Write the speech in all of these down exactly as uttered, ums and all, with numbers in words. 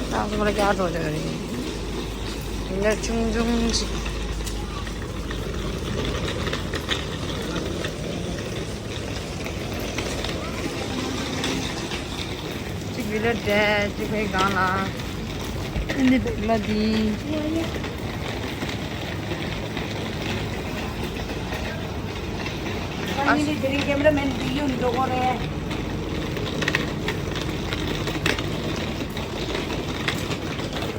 ད་ཁོ་ར་རྒྱག་འགྲོ་དེ་རེད། ཡིན་ན་ཆུང་ཆུང་ཞིག་གཅིག་བི་ལ་འདྲ་གཅིག་ཕའི་སྒང་ལ། ཨ་ནི་བེག་ལ་འདི། ཨ་ནི་དེ་རིང་ཀེམ་ར་མེན་བི་ཡུ་འགྲོ་གོ་རེད།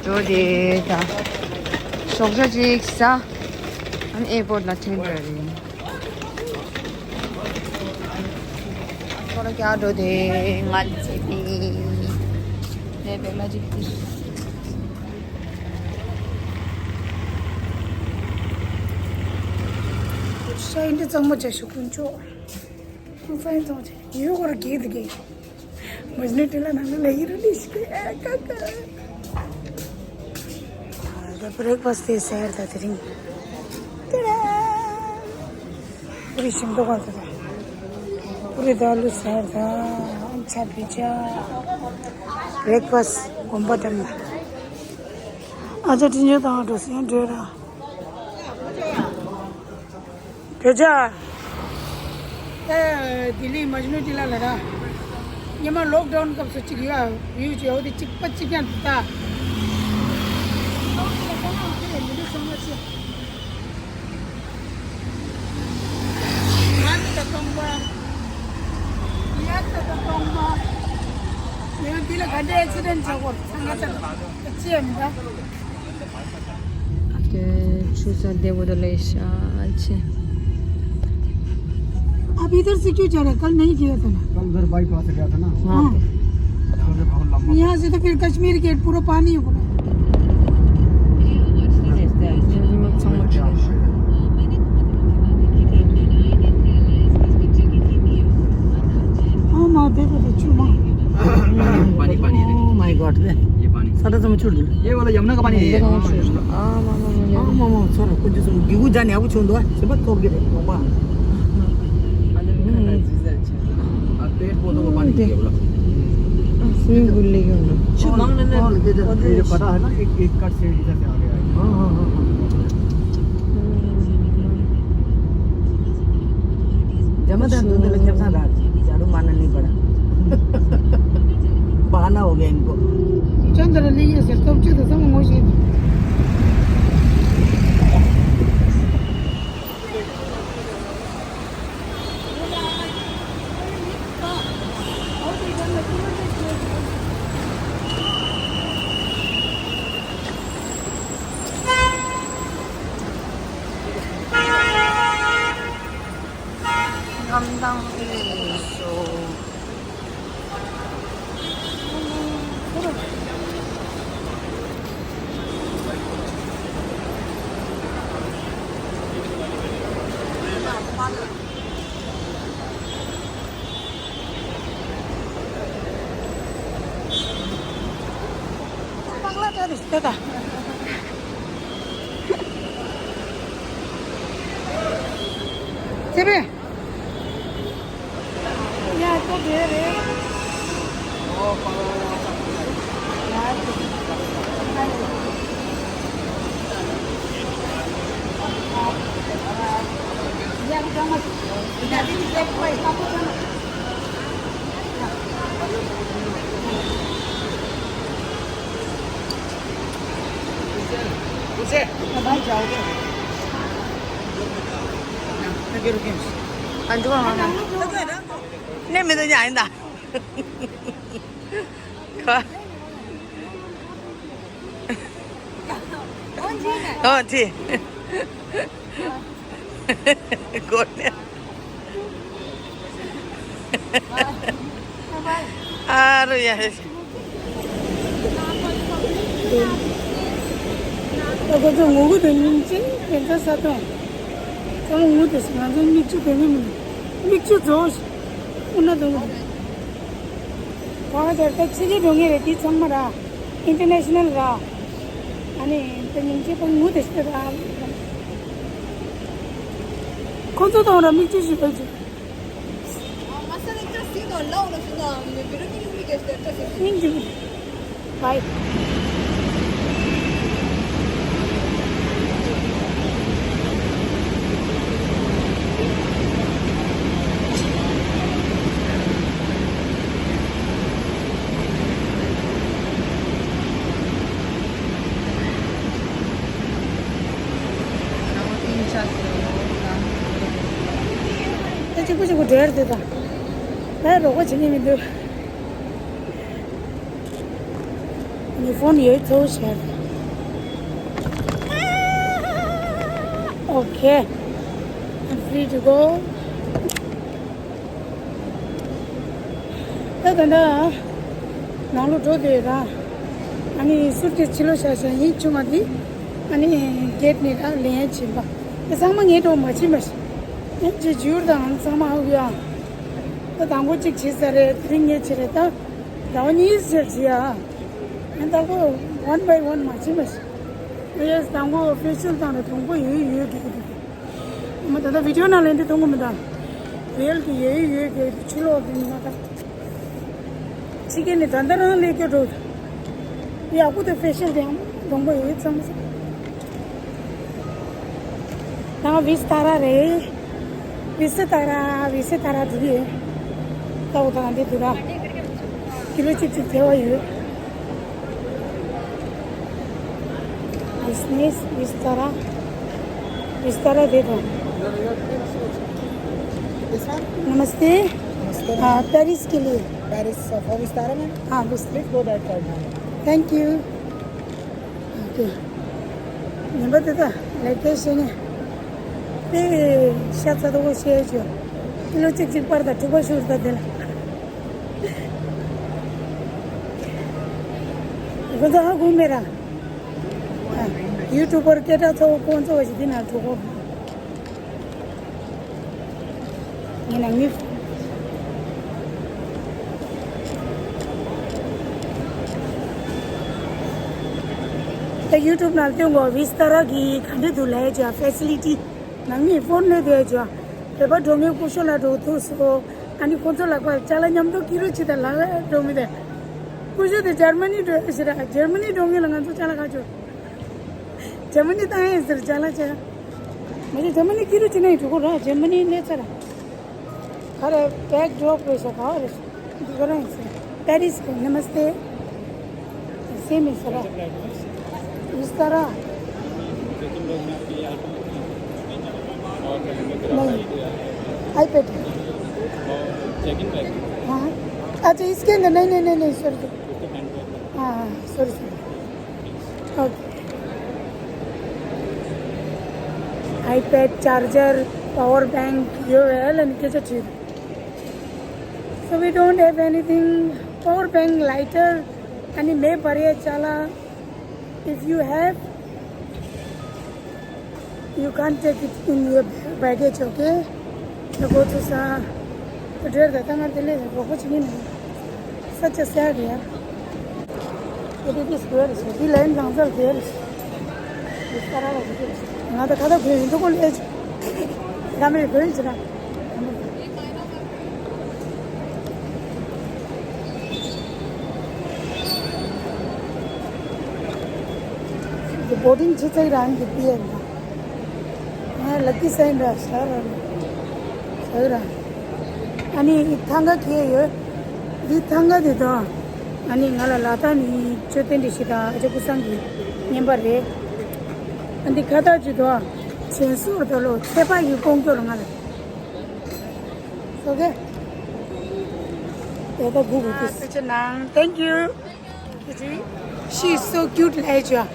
འགྲོ་དེ་ད། ཞོགས་ཇ་ཅིག་ཟ། ཨ་ནི་ཨེར་པོར་ལ་ཐོན་འགྲོ་རེད། ཁོ་ར་རྒྱག་འགྲོ་དེ་ང་ཚེ་ནི་ལས་བེག་ལ་ཅིག་ཏི། ཤ་ཡིན་འདི་གཙང་མ་བྱ་ཞུ་ཀུན་ཆོག་ཀུན་ཧྥ་ཡིན་གཙང་མ་བྱ་ཡོད་ཁོ་ར་རྒྱག་དེ་རྒྱག་མོས་ནི་ཏི་ལ་ནང་ལ་ཡི་རུ་ལི་ཤི་ཀ་ཀ་ཀ། ད་བྷི་རེག་ཕ་སི་ཊི་དེ་ཟེར་ད་དེ་རིང་། ཏི་ར། པུ་རི་ཞིམ་མདོག་ག་ད། པུ་རི་ད་ལུ་ཟེར་ད། ཨན་ཆ་བི་ཅ། བྷི་རེག་ཕ་སི་ཊི་གོམ་པ་དམ། ཨ་ཅག་དྲིན་ཆེན་དང་འགྲོ་སེང་འགྲོ་ར། བེ་ཅ། ཨེ། ལྡི་ལི་མཇ་ནུ་ཊི་ལ་ལ་ར། ཉི་མ་ལོག་ཌའུན་སྐབས་སུ་གཅིག་ཡོད་ཡོད་ཅེ་འོ་དེ་གཅིག་པ་གཅིག་ཀྱང་འདུག་ད། ང་ནི་ད་སྟོང་པ། ཡ་ད་ད་སྟོང་པ། ཡང་འདི་ལ་ག་འདྲའི་ཨེག་སི་ཌེན་ཊི་བྱ་སྐོར་ཚང་མ་ད་ཅི་ཡང་མི་འདུག་དེ་ཆུ་ས་བདེ་བོ་དང་ལས་ཤ་ཆེ། आप इधर से क्यों जा रहे हैं? कल नहीं किया था ना? कल उधर बाईपास से गया था ना। हाँ। उधर बहुत लंबा। यहाँ से तो फिर कश्मीर गेट पूरा पानी है पूरा। हाँ, माँ, देखो तो चुमा। पानी, पानी है। Oh my God, ये पानी। सारा समझ छोड़ दो। ये वाला यमुना का पानी है। हाँ, माँ, माँ, माँ, माँ। हाँ, माँ, माँ, छोड़ो, कुछ सुन, गिगु जाने, अब छोड़ दो, से बात कर दे, माँ। पेड़ पौधों को पानी दिया बोला। स्विमिंग पूल लेके उन्होंने। और ये जो कटा है ना, एक, एक कट से इधर से आ गया है। हाँ, हाँ, हाँ, हाँ। जमा था, दूध लग जाता था, झाड़ू मारना नहीं पड़ा। बहाना हो गया इनको। चंद्र लिए से तो चंद्र सब मुझे। ངམ་དང་ལས་སོ། पगला तो रिश्ते था। चले। या तो दे रे। ཨོ་ཐི། སྒོ་ནས། ཨ་རོ་ཡ། ད་ཁོ་ཚོ་ངོ་རྒོལ་དང་ཉིན་ཅིག་དེ་ཚོ་ས་དོང་། ཚང་མ་ངུ་དེ་ང་ཚོ་མིག་ཆུ་དེ་མི་མིན། མིག་ཆུ་རྫོགས་ཤིག་ཨུ་ན་དང་། ད་ང་ཚོ་ད་ཕྱི་རྒྱལ་འགྲོ་ངེས་རེད། དེ་ཚང་མ་ར་ཨིན་ཊར་ནེ་ཤ་ནལ་ར། ཨ་ནི་ད་ཉིན་ཅིག་ཁོ་ངུ་དེ་ཤི་ར། ཁོ་ཚོ་དང་ར་མིག་ཆུ་ཞིག་ལོས་ཅིག Masada ikna sido lao na suna me biro ni mi ke sta ta si. Thank you. Bye. ཡར་དེ་དང་། ད་རོགས་པ་བྱེད་ཀྱི་མི་འདུག་ངའི་ཕོན་ཡོད་ཚོ་ཤར། Okay, I'm free to go. ད་ད་ད་ནང་ལོགས་འགྲོ་དེ་ར། ཨ་ནི་སུཊ་ཀེས་ཕྱི་ལོགས་བཞག་བཞག་ཡིན། ཆུང་མ་དེ་ཨ་ནི་གེ་ཊི་ནས་ར་ལེན་ཡས་བྱིན་པ། དེ་ཚང་མ་ངས་འགྲོ་མ་ཕྱིན་པ་ཞིག་ཡང་ཅི་འཇུར་དང་ཚང་མ་ཧུག་ཡ། ད་དང་པོ་གཅིག་བྱས་ས་རེད། དེ་རིང་ངས་བྱས་རེད། ད་ཟླ་བ་གཉིས་ཙམ་བྱས་ཡ། ཡང་ད་གོ་one by one མ་བྱིན་པ་ཞིག་ཡེས་དང་པོ་ཕེ་ཤལ་དང་ར་གྲོང་པོ་ཡོད་ཡོད་གི་གི། མ་ད་ལྟ་བི་ཌི་ཡོ་ནང་ལེན་དེ་མཐོང་གི་མི་འདུག་རི་ཡལ་གི་ཡོད་ཡོད་གི་ཕྱི་ལོགས་དེ་མ་ད། ཕྱི་རྒྱལ་ནས་ད་ལྟ་རང་སླེབས་ཀྱི་འགྲོ། ཡག་པོ་དེ་ཕེ་ཤལ་དེ་ཡང་གྲོང་པོ་ཡོད་ཙམ་ཟེར། ད་ང་བི་སི་ཏཱ་ར་རེད། བི་སི་ཏཱ་ར་བི་སི་ཏཱ་ར་དེ་ཡོད། ལྟ་བུ་དང་འདི་དུ་ར། ཀི་ལོ་གཅིག་གཅིག་བྱེ་བ་ཡོད། Business, Vistara. Vistara दे दो। This one? नमस्ते। नमस्ते। हाँ, पेरिस के लिए। Paris, uh, for Vistara, ma'am? हाँ, Vistara। Please go that side, ma'am. Thank you. Okay. ཉིན་པ་དེ་ད་ལེགས་སྐྱེས་བཤད་ནས་དེ་ཤ་ཚ་དོ་བོ་བཤད་ཆོག་ཀི་ལོ་གཅིག་གཅིག་པར་དང་དྲུག་པ་ཤུར་ད་དེ་ལ། ཁོ་ཚོ་ཧ་གོ་མེད་ར། ཡུ་ཊུབ་པར་སྐད་གྲགས་ཚ་བོ་ཁོང་ཚོ་བ་ཞིག་འདི་ན་འགྲོ་གོ། ངས་ནང་མི། ད་ཡུ་ཊུབ་ནང་སྟོན་གོ། བི་སི་ཏཱ་ར་གི་ག་འདྲ་འདུག་ལས་ཀྱང་ཕེ་སི་ལི་ཊི། ནང་མི་ཕོན་ལས་དེ་ཀྱང་བོད་པ་འགྲོ་མཁན་སྐུ་ཞབས་ལ་འགྲོ་ཐུག་སོ། ཨ་ནི་ཁོང་ཚོ་ལ་ཁོ་ཅ་ལག་མཉམ་དུ་ཀི་རུ་ཅི་དང་ལག་ལ་འགྲོ་མི་དེ། སྐུ་ཞབས་དེ་འཇར་མ་ནི་འགྲོ་ཡོད་ཟེར་ར། འཇར་མ་ནི་འགྲོ་མཁན་ལ་ང་ཚོ་ཅ་ལག་ག་ཅོ། འཇར་མ་ནི་བཏང་ཡས་ཟེར་ཅ་ལག་ཅ། མ་གཞི་འཇར་མ་ནི་ཀི་རུ་ཅི་ནས་འགྲོ་གོ་ར། འཇར་མ་ནི་གནས་ཚ་ར། ཁ་རེ་བེག་ཌོབ་རེད་ཤག་ག་རེ་ཤག་འདི་ག་རང་ཡིན་ཟེར། Paris को नमस्ते। सेम है सर। इस तरह। नहीं। iPad। हाँ। अच्छा, इसके अंदर नहीं, नहीं, नहीं, नहीं, सॉरी। हाँ, हाँ, sorry, sorry. Okay। iPad, charger, power bank, यो है, लेकिन कैसे ठीक। So we don't have anything, power bank, lighter, अनि मैं भरे चाला, if you have, you can't take it in your baggage, okay? So go to sa, तो ढेर देता मैं दिले को कुछ नहीं। Such a sad, yeah। It is very sad। ये लाइन गांजल देर। इस तरह का कुछ। ना तो खा तो भेज तो को ले। ना मैं भेज ना। बोर्डिंग से सही रहा है, कितनी है इनका। हाँ, लकी साइन रहा, स्टार रहा। सही रहा। ཨ་ནི་ཐང་ག་ཁེ་ཡོད། འདི་ཐང་ག་དེ་དང་། ཨ་ནི་ང་ལ་ལ་དྭགས་ནས་མཆོད་རྟེན་འདི་ཞིག་དང་ཨ་ཅག་སྐུ་སང་གི་བརྙན་པར་རེད། ཨ་འདི་ཁ་བཏགས་ཅིག་དང་། ཆེན་སོར་དོ་ལོ་ཚེ་དཔག་གི་ཀོང་ཀྱོར་ང་ལ། Okay? དེ་ད་གུ་གུ་དུས། ཨ་ཚེ་ཆེ་ནང་། Thank you. She's so cute ལབ་ཅོ།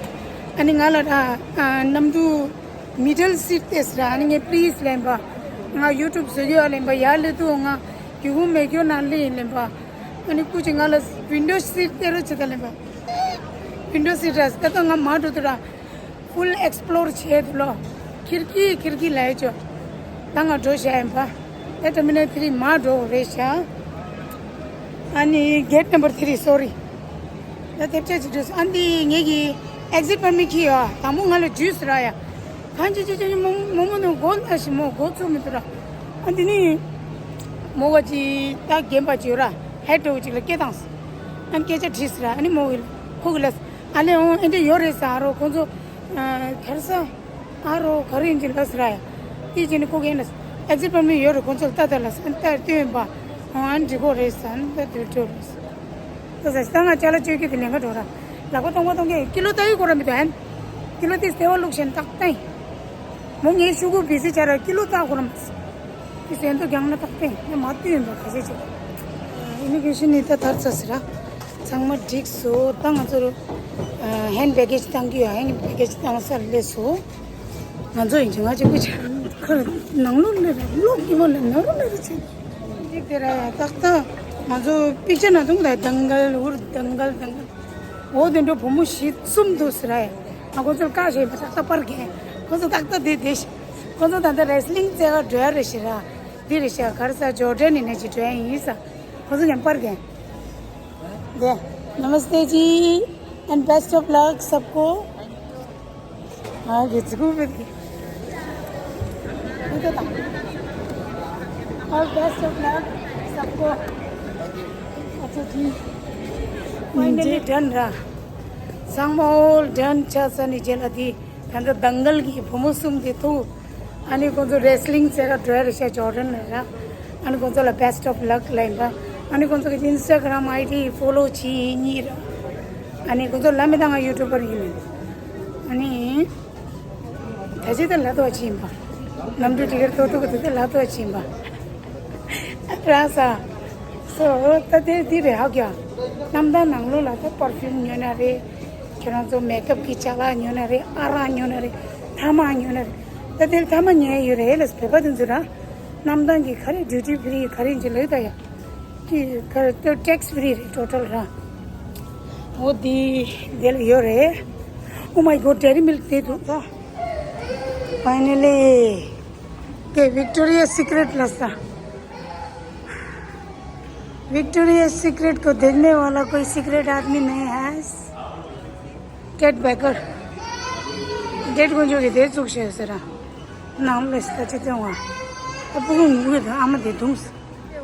ཨ་ནི་ང་ལ་ཨ་ཨ་གནམ་གྲུ་middle seat དེ་ཟེར། ཨ་ནི་ངས་please ལེན་པ། ང་YouTube བཟོ་རྒྱུ་ཨ་ལེན་པ་ཡར་ལེ་དུ་ང་རྒྱུ་གུ་མེ་རྒྱུ་ནང་ལེན་ལེན་པ། ཨ་ནི་སྐུ་མཁྱེན་ང་ལ་window seat དེ་རུ་ཅི་ད་ལེན་པ། Window seat ར་ད་ད་ང་མ་འགྲོ་དུ་ར། Full explore བྱས་དུ་ལོ། ཁིར་ཀི་ཁིར་ཀི་ལབ་ཅོ། ད་ང་འགྲོ་བྱ་ཡིན་པ། ད་terminal three མ་འགྲོ་རེད་ཤག་ཨ་ནི་gate number three, sorry. ད་དེབ་ཆ་ཅིག་འགྲོ་སོང་། ཨ་འདི་ངེད་ཀྱི་exit permit ཁྱེར་ཡོད། དང་པོ་ང་ལ་juice རག་ཡ། གང་ཅི་ཅི་ཅི་མོ་མོ་མོ་ནུ་གོ་ན་ཞི་མོ་གོ་ཚོ་མི་ཐུ་ར། ཨ་འདི་ནི་མོ་བ་ཅི་ད་རྒན་པ་ཅི་ཡོད་ར། ཧེ་ཏོ་ཅིག་ལ་སྐད་བཏང་སོང་། ཨ་ནི་སྐད་ཆ་དྲིས་སོང་ར། ཨ་ནི་མོ་གི་ཁོ་གི་ལ་ཨ་ལེ་འོང་ཨེ་འདྲ་ཡོད་རེད་ཟེར་རོ། ཁོང་ཚོ་གར་ས་ཨ་རོ་ག་རེ་ཡིན་ཅི་ལ་ཟེར་ར་ཡ། དེ་ཅི་ནི་ཁོ་གི་ལ་exit permit ཡོད་རེད། ཁོང་ཚོ་ལ་ལྟ་ད་ལ་ས་ལྟ་སྟོན་པ་འོང་ཨ་ནི་འགྲིག་གོ་རེད་ཟེར། ཨ་ནི་ད་དུས་ཐོག་རེད་ཟེར། ད་ཟ་ཞིག་ད་ང་ཅ་ལག་སྤྱོད་རྒྱུ་དེ་ལེན་ག་འགྲོ་ར། ལག་པ་སྟོང་པ་སྟོང་གི་ཀི་ལོ་ལྟ་ཡི་གོ་ར་མི་འདུག་ཨན། ཀི་ལོ་དེ་སེ་བ་ལུག་ཤན་ཏག་ཏང་། མོ་ངའི་ཤུ་གུ་བི་སི་ཆ་ར་ཀི་ལོ་ལྟ་གོ་ར་མ་སི། དེ་ཟེར་འདུག་རྒྱང་ན་ཏག་ཏན་ཡང་མ་བཏུས་ཡོད་པ་ག་ཚད་ཅིག་ཨིམ་མི་གྷི་རེ་ཤན་ནི་ད་ཐར་ཚར་ཟེར་ར། ཚང་མ་འགྲིག་སོང་། ད་ང་ཚོར་ཧེན་བྷེ་གེ་ཇི་བཏང་གི་ཡོད། ཧེན་བྷེ་གེ་ཇི་བཏང་ས་སླེབས་སོང་། ང་ཚོ་ཡིན་ཅིག་ང་ཅིག་པུ་ཆ་ཁར་ནང་ལོགས་སླེབས་ར། ལོག་གི་མ་ལ་ནང་ལོགས་སླེབས་ར་ཆེ། འགྲིག་དེ་ར་ཡ། ཏག་ཏག་ང་ཚོ་པིག་ཅར་ནང་དུ་ད་དང་གལ་འུར་དང་གལ་དང་གལ། འོ་དེ་འདྲ་བུ་མོ་བཞི་གསུམ་འདུག་ཟེར་ར་ཡ། ང་ཁོ་ཚོར་བཀག་བཞག་པ་ཏག་ཏག་པར་གན། ཁོ་ཚོ་ཏག་ཏག་དེ་དེ་ཤི། ཁོ་ཚོ་ད་ལྟ་རེ་སི་ལིང་རྩེ་ག་འགྲོ་ཡ་རེད་ཤི་ར། འདི་རེད་ཤག་ག་རེ་ཟ། ཇོར་ཌན་ནས་ཅིག་འགྲོ་ཡ་ཡིན་ས། ཁོ་ཚོ་མཉམ་པར་གན། དེ། Namaste ji and best of luck सबको। ཨ་གི་ཙི་གུ་བེད་གི། ཨི་ཏོ་དང་། All best of luck सबको। ཨ་ཙི་ཅི། Finally done ར། ཚང་མ་all done ཆགས་ས་ནི་རྗེས་ལ་དེ། ད་ལྟ་དང་གལ་གི་བུ་མོ་གསུམ་དེ་ཐུག་ཨ་ནི་ཁོང་ཚོ་རེ་སི་ལིང་རྩེ་ག་འགྲོ་ཡ་རེད་ཤག་ཇོར་ཌན་ལ་ར། ཨ་ནི་ཁོང་ཚོ་ལ་best of luck ལབ་ཡིན་པ། ཨ་ནི་ཁོང་ཚོ་གི་ཨིན་སི་ཊ་གྷ་རམ་ཨའི་ཌི་ཕོ་ལོ་བྱེད་ཡིན་གཉིས་ར། ཨ་ནི་ཁོང་ཚོ་ལབ་མི་དང་ང་ཡུ་ཊུབ་པར་ཡིན་ནི། ཨ་ནི། ད་ཅི་ད་ལབ་ཐུབ་པ་ཅི་ཡིན་པ། ནམ་རྒྱུན་དེ་གར་ཐོག་ཐུག་གི་དེ་ད་ལབ་ཐུབ་པ་ཅི་ཡིན་པ། ར་ས། སོ་ད་དེ་དེ་རེད་ཧ་གོ་ཡ། གནམ་ཐང་ནང་ལོགས་ལ་ད་པར་ཕིའུམ་ཉོ་ན་རེད། ཁྱེད་རང་ཚོ་མེག་ཨབ་གི་ཅ་ལག་ཉོ་ན་རེད། ཨ་རག་ཉོ་ན་རེད། ཐ་མག་ཉོ་ན་རེད། ད་དེ་ཐ་མག་ཉོ་ཡ་ཡོད་རེད་ལ། བོད་པ་དེ་ཚོ་ར། གནམ་ཐང་གི་ག་རེ་ཌིའུ་ཊི་ཕི་རི་ག་རེ་ཡིན་ཅི་ལབ་ད་ཡ། ཀི་ག་རེ་ཊེག་སི་ཕི་རི་རེད་ཊོ་ཊལ་ར། འོ་དེ་དེ་ལ་ཡོད་རེད། Oh my god, Dairy Milk དེ་འདུག་ད། Finally, के Victoria secret ལ་ས། Victoria secret को देखने वाला कोई सीक्रेट आदमी नहीं है। Cat baker. डेट को जो के दे चुक से सरा। नाम ले sta चिते हुआ। अब वो मुझे तो आम दे दूंस।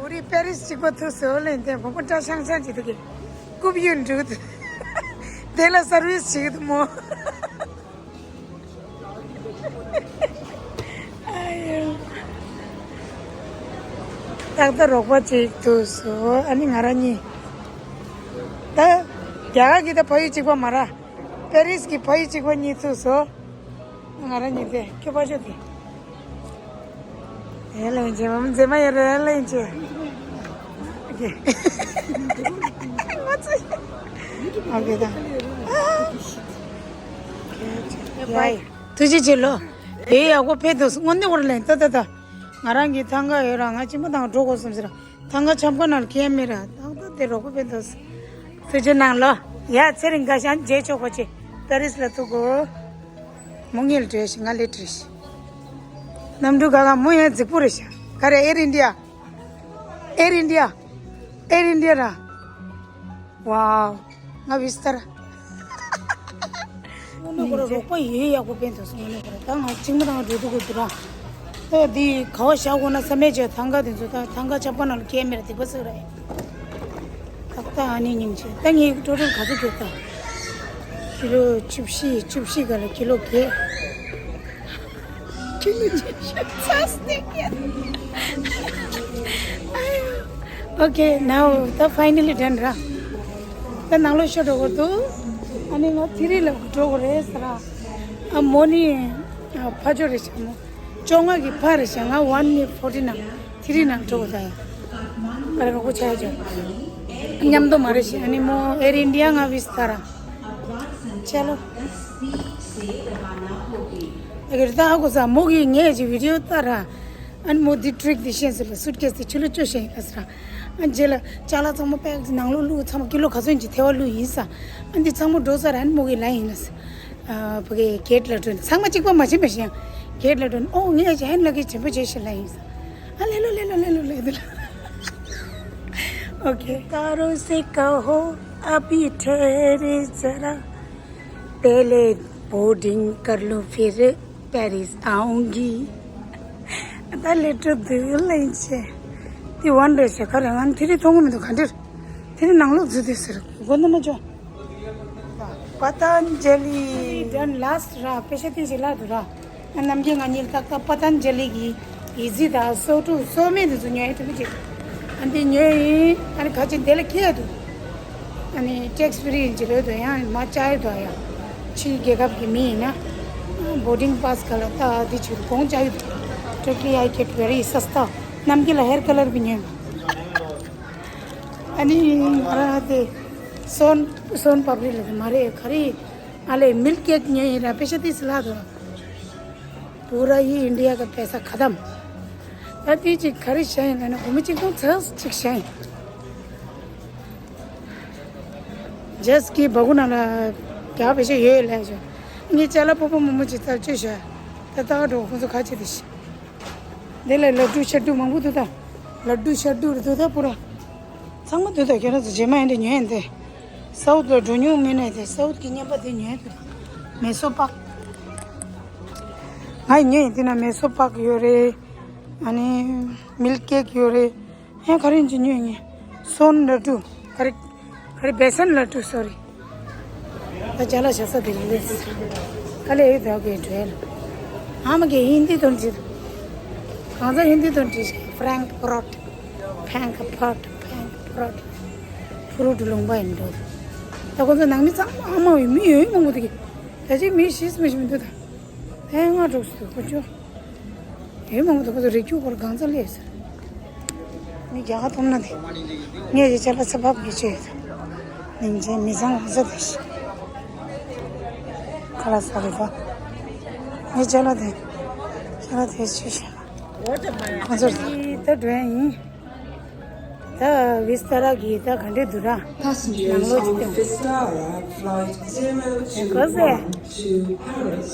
우리 페리스 ཅིག་པ་ཐུག་སོང་ལེ། འདི་བོ་པོ་ཏྲ་ཤང་ཤང་ཅིག་ཐུག་གི་ཀུབ་ཡོད་འདུག་དེ་ལ་སར་བིས་ཅིག་དུ་མོ། ཨ་ཡོ། ཏག་ཏག་རོགས་པ་ཅིག་ཐུག་སོང་། ཨ་ནི་ང་རང་གཉིས། ད་རྒྱ་གར་གྱི་ད་ཕ་ཡུལ་གཅིག་པ་མ་ར། པེ་རིས་ཀྱི་ཕ་ཡུལ་གཅིག་པ་གཉིས་ཐུག་སོང་། ང་རང་གཉིས་དེ་ཁྱོད་ཕ་ཤོད་དེ། ཨེ་ལེན་ཅེ་མམ་མཛེས་མ་ཡོད་རེད། ཨེ་ལེན་ཅེ། ཨོ་ཀེ། ཨོ་ཀེ་ད། ཡ་ཡ། ཐུགས་རྗེ་ཆེ་ལོ། དེ་ཡག་པོ་ཕེབས་འདུག་དངོས་གནས་བར་ལེན་ད་ད་ད། ང་རང་གི་ཐང་ག་ཡོད་ར། ང་ཅི་མ་དང་འགྲོ་དགོས་བསམ་ཟེར། ཐང་ག་ཆབ་ཁ་ནང་ཁྱེར་མེད་ར། ཏག་ཏག་དེ་རོགས་པ་ཕེབས་འདུག་ཐུགས་རྗེ་གནང་ལོ། ཡ་ཚེ་རིང་དགའ་ཞང་རྗེས་ཆོག་པ་ཆེ། པེ་རིས་ལ་ཐུག་གོ། མོ་ངེད་ལ་བྲོས་ཤིག་ང་ལས་བྲོས་ཤིག་གནམ་གྲུ་ག་ག་མོ་ཡང་རྫིག་པོ་རེད་ཤག་ག་རེ། ཨེར་ཨིན་ཌི་ཡ། ཨེར་ཨིན་ཌི་ཡ། ཨེར་ཨིན་ཌི་ཡ་ར། ཝའོ། ང་བི་སི་ཏར། དངོས་གནས་ཁོ་རང་རོགས་པ་ཡོད། ཡག་པོ་ཕན་ཐོགས་སོང་། དངོས་གནས་ཁོ་རང་ད་ང་ཅིག་མ་དང་འགྲོ་འདུག་དགོས་འདུག་ར། ད་འདི་ག་བ་བཞག་དགོས་ན་བསམ་མེད་བྱས། ཐང་ག་དེ་ཚོ་ད་ཐང་ག་ཆབ་ཁ་ནང་ལ་སྐྱེལ་མེད་ར། སྡིག་པ་བསགས་ར་ཡ། ཏག་ཏག་ཨ་ནི་སྙིང་རྗེ། ད་ངའི་ཊོ་ཊལ་ག་ཚོད་གྱུར་ད། ཀི་ལོ་བཅུ་བཞི། བཅུ་བཞི་ག་ལ་ཀི་ལོ་བརྒྱད། ཀི་ལོ་བཅུ་བཞི་ཚ་སྟེ་ཀྱ། ཨོ་ཀེ། now ད་finally done ར། ད་ནང་ལོགས་ཤོག་འགྲོ་དགོས་འདུག་ཨ་ནི་ང་དེ་རིང་ལ་འགྲོ་དགོས་རེད་ཟེར་ར། ཨ་མོ་ནི་ཕ་ཇོ་རེད་ཤག་མོ། བཅོ་ལྔ་གི་ཕ་རེད་ཤག་ང་ཝན་མི་ཕོར་ཊི་ནང་དེ་རིང་ནང་འགྲོ་དགོས་ད་ཡ། ཨ་རེ་རོགས་པ་ཆགས་ཀྱང་མཉམ་དུ་མ་རེད་ཤག་ཨ་ནི་མོ་ཨེར་ཨིན་ཌི་ཡ་ང་བི་སི་ཏར་ར། ཆ་ལོ། ཨ་གེ་རི་ད་ཧ་གོ་ས། མོ་གིས་ངས་ཀྱི་བི་ཌི་ཡོ་ལྟ་ར། ཨ་ནི་མོ་འདི་ཊིག་འདི་ཤེས་ཟེར་ལ། སུཊ་ཀེས་དེ་ཕྱི་ལོགས་བཅུག་ཤེས་ཡིན་ལ་ཟེར། ཨ་རྗེས་ལ་ཅ་ལག་ཚང་མ་པེག་ནང་ལོགས་བླུགས། ཚང་མ་ཀི་ལོ་ག་ཚོད་ཡིན་གྱི་ཐལ་བ་བླུགས་ཡིན་ས། ཨ་འདི་ཚང་མ་འགྲོ་ས་ར། ཨ་ནི་མོ་གིས་ལབ་ཡིན་ལ་ཟེར། ཨ་ཕ་གི་གེ་ཊི་ལ་འགྲོ་ནས། ཚང་མ་གཅིག་པ་མ་ཕྱིན་པ་ཞིག་ཡང་གེ་ཊི་ལ་འགྲོ་ནས། ཨོ་ངས་ཀྱི་ཧན་ལ་གི་ཆེན་པོ་བྱས་ཤིག་ལབ་ཡིན་ས། ཨ་ལེ་ལོ་ལེ་ལོ་ལེ་ལོ་ལེ་འདི་ལ། ཨོ་ཀེ། कारों से कहो अभी ठहरे जरा, पहले बोर्डिंग कर लूं फिर पेरिस आऊंगी। ད་ལས་འགྲོ་འདུག་ལེན་ཆེ། དེ་ཝན་རེད་ཤག་ག་རེ། ང་དེ་རིང་མཐོང་གི་མི་འདུག་ག་འདིར། དེ་རིང་ནང་ལོགས་འཛུལ་དུས་ཟེར། གོ་ནི་མ་བྱུང་། པ་ཏན་ཇ་ལི། Done last ར། པེ་ཤ་ཏི་ཞིག་ལ་འདུག་ར། ཨ་ནམ་རྒྱུན་ང་གཉིས་ཏག་ཏག་པ་ཏན་ཇ་ལི་གི་ཡི་ཙི་དང་སོ་ཀྲུ་སོ་སྨན་དེ་ཚོ་ཉོ་ཡ་ཐུབ་ཀྱི་ཅིག་ཨ་འདི་ཉོས་ཡིན། ཨ་ནི་ཁ་ཅིག་འདི་ལ་ཁྱེར་འདུག་ཨ་ནི་ཊེག་སི་ཕི་རི་ཡིན་གྱི་རེད་འདུག་ཡང་མ་བཅག་ཡོད་འདུག་ཡ། ཕྱིའི་རྒྱལ་ཁབ་ཀྱི་མི་ཡིན་ན་བོར་ཌིང་པཱ་སི་ག་ལ་ལྟ་འདི་བྱེད་དུས་གོང་བཅག་ཡོད་འདུག Totally I get very सस्ता। ནམ་རྒྱུན་ལ་ཧེར་ཀ་ལར་བི་ཉོས། ཨ་ནི་ང་རང་དེ་སོན་སོན་པབ་རི་ལ་དེ་མ་རེད། ག་རེ་ཨ་ལས་མིལ་ཀེག་ཉོས་ཡིན་ར། པེ་ཤ་དེ་སི་ལ་དོ། पूरा ही इंडिया का पैसा खत्म। ད་དེ་ཅིག་ག་རེ་བྱས་ཡིན་ལ་ན་སྒོར་མོ་གཅིག་སྟོང་ཚག་ཅིག་བྱས་ཡིན། ཇེས་ཀི་སྦ་ཁུག་ནང་ལ་རྒྱ་བེ་ཤ་ཡོད་ལས་བྱུང་། ངས་ཅ་ལག་སྤོ་སྤོ་མོ་མོ་ཅིག་ཙར་བཅོས་བཞག་ད་ལྟ་འགྲོ་ཁོང་ཚོ་ཁ་ཆེ་དེ་ཤི། འདི་ལ་ལ་ཌུ་ཤ་ཌུ་མང་པོ་འདུག་ད། ལ་ཌུ་ཤ་ཌུ་རེད་འདུག་ད་པུ་ར། ཚང་མ་འདུག་ད། ཁྱེད་རང་ཚོ་རྗེས་མ་ཡིན་འདྲ་ཉོས་ཡིན་ཏེ། སའུ་ཐི་ལ་འགྲོ་མྱོང་མེད་ནས་དེ་སའུ་ཐི་གི་བརྙན་པ་དེ་ཉོས་འདུག་མེ་སོ་པག་ང་ཡི་ཉོས་ཡིན་དེ་ན་མེ་སོ་པག་ཡོད་རེད། ཨ་ནི་མིལ་ཀེག་ཡོད་རེད། ཧེ་ག་རེ་ཡིན་ཅི་ཉོས་ངས། སོན་ལ་ཌུ། ག་རེ་ག་རེ་བེ་སན་ལ་ཌུ། སོ་རི། ད་ཅ་ལག་བཞག་ས་དེ་རེད། ག་ལེ་ཡོད་དོ་གེ་འགྲོ་ཡ་ལ། ཨ་མ་གེ་ཧིན་དི་དོན་ཅི། གང་ཟག་ཧིན་དི་དོན་ཅི། ཕྲེང་ཕུ་རོད། ཕྲེང་ཕུ་རོད། ཕྲེང་ཕུ་རོད། ཕུ་རོད་ལུང་པ་ཡིན་འགྲོ། ད་ཁོ་ཚོ་ནང་མི་ཚང་མ་ཨ་མ་ཡོད་མི་ཡོད་མང་པོ་དེ་གི། ད་ཅི་མི་ཤེས་མི་ཤེས་མི་འདུག་ད། ཨེ་ང་འགྲོ་སུ་ཁོ་ཅོ། ཨེ་མང་པོ་དེ་ཁོ་ཚོ་རིག་རྒྱུ་སྐོར་གང་ཚ་ལས་ཟེར། མི་རྒྱ་གར་ཐོབ་ན་དེ། ངས་ཀྱི་ཅ་ལག་ཚ་བབ་ཀྱི་ཆེད། ནིང་ཆེན་མི་ཚང་ལ་ཟ་དེ་ཤི། ཁ་ལག་ཟ་རེ་བ། ངས་ཅ་ལག་དེ། ཅ་ལག་དེ་ཆུ་ཤ། ཁོ་ཚོར་ད་འགྲོ་ཡ་ཡིན། ད་བི་སྟ་ར་གི་ད་ག་འདྲས་འདུག་ར། Passengers on Vistara flight གོ་ཟེ། zero two one to Paris.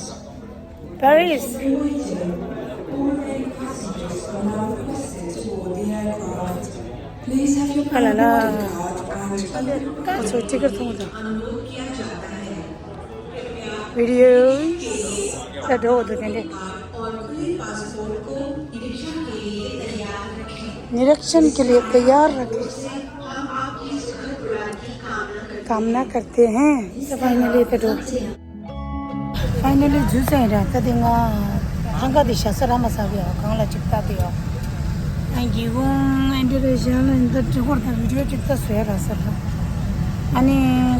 Paris. All remaining passengers are now requested to board the aircraft. Please have your ཨ་ལ་ལ། boarding card and ཁོ་ཚོ་ཊི་ཀེཊ་མཐོང་དང་། ཝི་ཌི་ཡོ་ད་འགྲོ་འོ་དུ་དེ་འདྲས། निरीक्षण के लिए तैयार रखें। कामना करते हैं। तो फाइनली ད་འགྲོ། ཕའི་ནལ་ལི་འཛུལ་ཚར་ཡིན་ར། ད་དེ་ང་ཐང་ག་དེ་བཞག་ས་རག་མ་སོང་བས་གང་ལ་ཅིག་ལྟ་དེ་ཡོད། ཨ་ཡི་ཝང་ཨན་ཏི་རེ་ཤན་ལ་ཡིན་ད་དྲི་གོར་དང་བི་ཌི་ཡོ་ཅིག་ལྟ་བཟོས་ར་ཟེར་ར། ཨ་ནི་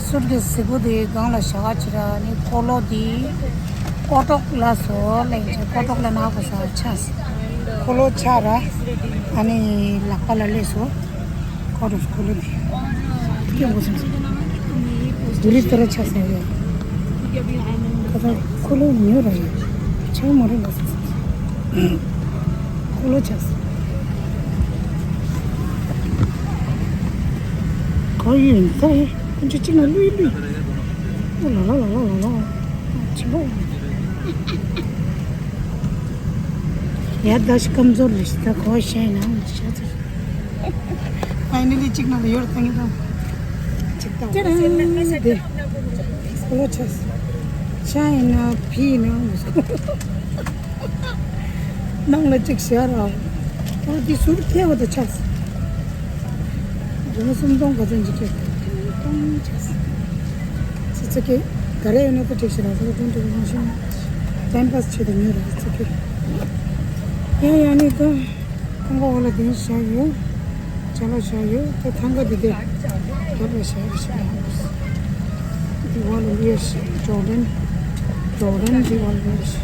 སུཊ་ཀེས་གཟིག་པོ་དེ་སྒང་ལ་བཞག་ག་ཅི་ར། ཨ་ནི་ཀོ་ལོ་དེ་ཀོ་ཏོག་ལ་སོ་ལེན་ཅེ་ཀོ་ཏོག་ལ་ན་གོ་ས་ཆ་སི་ཀོ་ལོ་ཆ་ར། ཨ་ནི་ལག་པ་ལ་ལས་སོ། ཁོ་རུ་ཁོ་ལོ་ནི། ཡོང་གོ་སོང་སོང་། བུ་རི་ཏི་ར་ཆ་སོང་ཡོད། ཁ་ཚང་ཁོ་ལོ་ཉོ་ར་ཡོད། ཆ་མ་རུ་ལ་སོང་སོང་། ཁོ་ལོ་ཆ་སོང་། ཁོ་ཡིན་ད་ཡིན། ཁོ་ཚོ་གཅིག་ལ་ལུས་ལུས། ཨོ་ལ་ལ་ལ་ལ་ལ་ལ། ཆེན་པོ། याददाश्त कमज़ोर रिश्ता ཁོ་ཤེས་ན་ཤེས་ཚར། ཕའི་ནལ་ལི་གཅིག་ནང་ལ་ཡོད་དང་ངེད་དང་། གཅིག་དང་། ཅི་རེད་དེ། ཁོ་ལོ་ཆེས། ཤ་ཡིན་ན་ཕི་ཡིན་ན། ནང་ལ་གཅིག་བཞག་ར། ཁོ་འདི་ཟུར་ཁྱེར་བ་དང་ཆགས། སྒོར་མོ་སུམ་སྟོང་ག་ཚོད་འཇིགས་ཀྱི། སྟོང་ཆགས། ཙི་ཙི་ཀེ། ག་རེ་ཡོད་ན་ད་འགྲིག་ཤི་ར། ད་དོན་དུ་མ་ཤེས་ན། ཊའིམ་པཱས་བྱེད་དུ་ཉོས་ར་ཙི་ཙི་ཀེ། ཡང་ཡང་ནི་ད། ཐང་ག་འོག་ལ་དེ་བཞག་ཡོད། ཅ་ལག་བཞག་ཡོད། ད་ཐང་ག་འདི་དེ། རྒྱབ་ལ་བཞག་ཡོད་ཤག་ཡང་། Diwali wish Jordan. Jordan Diwali wish.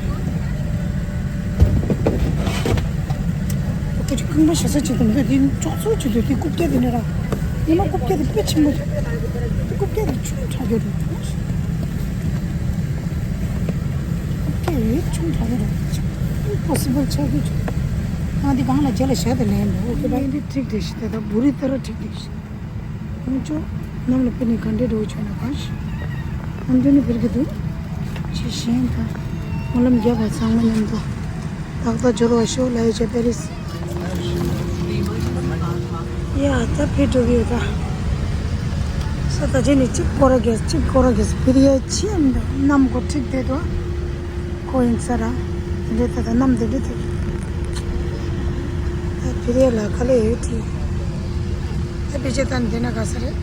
ཁོ་ཅིག་ཁང་པ་ཞེ་ས་ཅིག་དང་འདི་དེ་ཅོག་ཙེ་ཅིག་འདུག་དེ་རྐུབ་བཀྱག་དེ་ནས་ར། ཉི་མ་རྐུབ་བཀྱག་དེ་དཔེ་ཆེན་པོ་འདུག་རྐུབ་བཀྱག་དེ་ཆུང་དྲགས་ཡོད་རེད། རྐུབ་བཀྱག་ཡོད་ཆུང་དྲགས་ཡོད་རེད། ཨིམ་པོ་སི་བལ་ཆགས་ཀྱི་བྱུང་། ང་འདི་སྒང་ལ་རྒྱ་ལ་ཞག་དེ་ལེན་འདུག་ཨོ་ཁེ་བྷའི། འདི་ཁྲིག་དེ་ཞིག་དེ་དང་བུ་རི་ཏི་ར་ཁྲིག་དེ་ཞིག་ཁོང་ཚོ་གནམ་ལ་ཕེབས་ནས་ག་འདྲས་འགྲོ་བྱུང་ན་གང་ཞིག་ཨ་འདི་ནི་ཕེབས་ཀྱི་འདུག་ཅི་ཞེན་དང་སྨོན་ལམ་རྒྱབ་པ་ཚང་མ་མཉམ་དུ་ཏག་ཏག་འབྱོར་བ་ཤོག་ལབ་ཡོད་ཅེ་པེ་རིས། ཡ་ད་ཕེབས་འགྲོ་གི་ཡོད་ད། ས་ད་ཅི་ནི་གཅིག་སྐོར་ར་གེས་གཅིག་སྐོར་ར་གེས་བི་རི་ཡ་ཆེ་འདུག་གནམ་སྒོ་ཁྲིག་བསྡད་འདུག་ཁོ་ཡིན་ས་ར། དེ་འདྲས་ད་ད་གནམ་དེ་འདྲས་ཐེབས། ད་བི་རི་ཡ་ལ་ག་ལེ་ཡོད་དེ། ད་བི་ཅེ་ད་འདི་ན་ག་ས་རེད།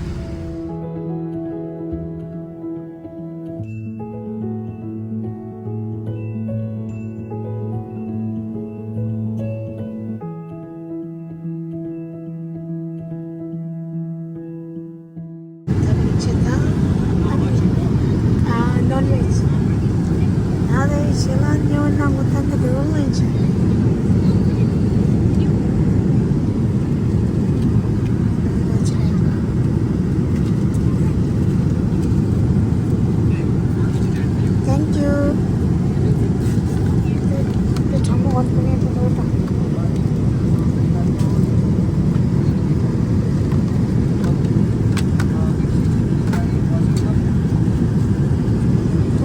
ད་ནོན་ཝེཇ། ད་ནོན་ཝེཇ་ལ་ཉོ་ན་ངོ་ཐང་གི་དེ་བོ་ལེན་ཆེ། Thank you. དེ་དྲང་མོ་བར་དུ་ངས་དེ་འདྲ་དང་།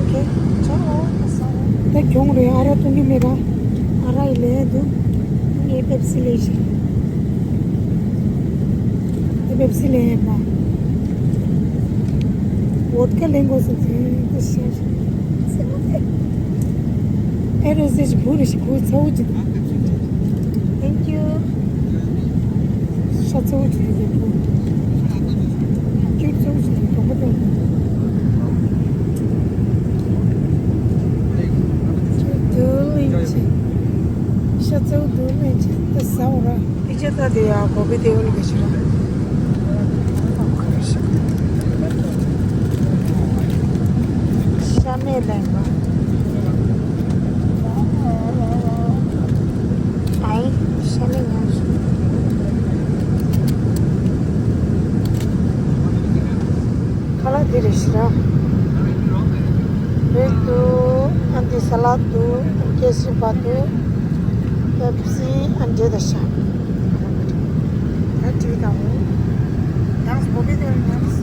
Okay, ciao. དེ་གྱོང་རེད། ཨ་ར་གཏོང་གི་མེད་ར། ཨ་ར་ཡི་ལས་འདུག་ངས་པེབ་སི་ལས་ཤིག་དེ་པེབ་སི་ལས་ཡིན་པ། བོད་ཀ་ལེན་དགོས་སོང་ཟེར་དེ་བཤད་ཤིག་ཨེ་རོ་ཟེར་ཞིག་བུ་རེ་ཞིག་ཁོའི་ཚ་བོ་ཅིག Thank you. ཤ་ཚ་བོ་ཅིག་རེད་བུ། ཁྱོད་ཚ་བོ་ཅིག་རེད་གྲོགས་པོ་དང་། ཁྱོད་དུ་ལེན་ཅིག་ཤ་ཚ་བོ་དུ་ལེན་ཅིག་ད་ཟ་འོ་ར། དེ་ཆ་ད་དེ་ཡ་གོ་བི་དེ་འོལ་ག་ཤི་ར། ཤ་མེད་ལེན་པ། ཨའི་ཤ་མེད་ཉམས་སོང་། ཁ་ལག་འདི་རེད་ཤི་ར། བེལ་འདུག་ཨ་འདི་ས་ལད་འདུག་ཨ་ཀེ་སི་པ་འདུག་པེབ་སི་ཨ་འདྲེ་དང་ཤ། ད་བྲིས་དང་། ཡང་སྤོ་གི་དེ་ཉམས།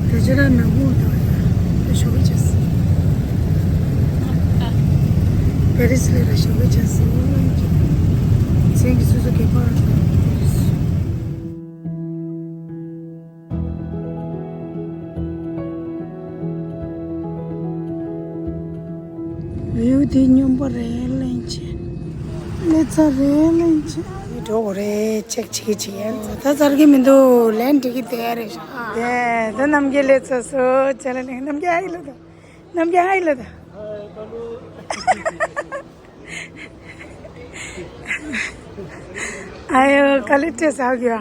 ད་ཅི་ར་ནག་པོ་འདུག་ད་ཞོགས་པ་བྱས། པེ་རི་སི་ལ་ར་ཞོགས་པ་བྱས། མཚན་གྱི་སོ་སོ་གད་པར་འདུག་ཝིའུ་དེ་སྙོམས་པོ་རེད་ལེན་ཆེ། ལེ་ཚ་རེད་ལེན་ཆེ། ཨ་ནི་འགྲོ་དགོས་རེད། ཅེག་བྱེད་ཀྱི་བྱེད་ཡ་ད་ཚར་གི་མི་འདུག་ལན་འགྲིག་གི་དེ་རེད་ཤག་དེ་ད་རྣམ་རྒྱལ་ལེ་ཚ་སོ་ཅ་ལ་ལེན་རྣམ་རྒྱལ་ཨ་ཡི་ལ་ད། རྣམ་རྒྱལ་ཨ་ཡི་ལ་ད། ཨ་ཡོ་ཀ་ལི་ཏྲེ་ཟ་གི་ཡ།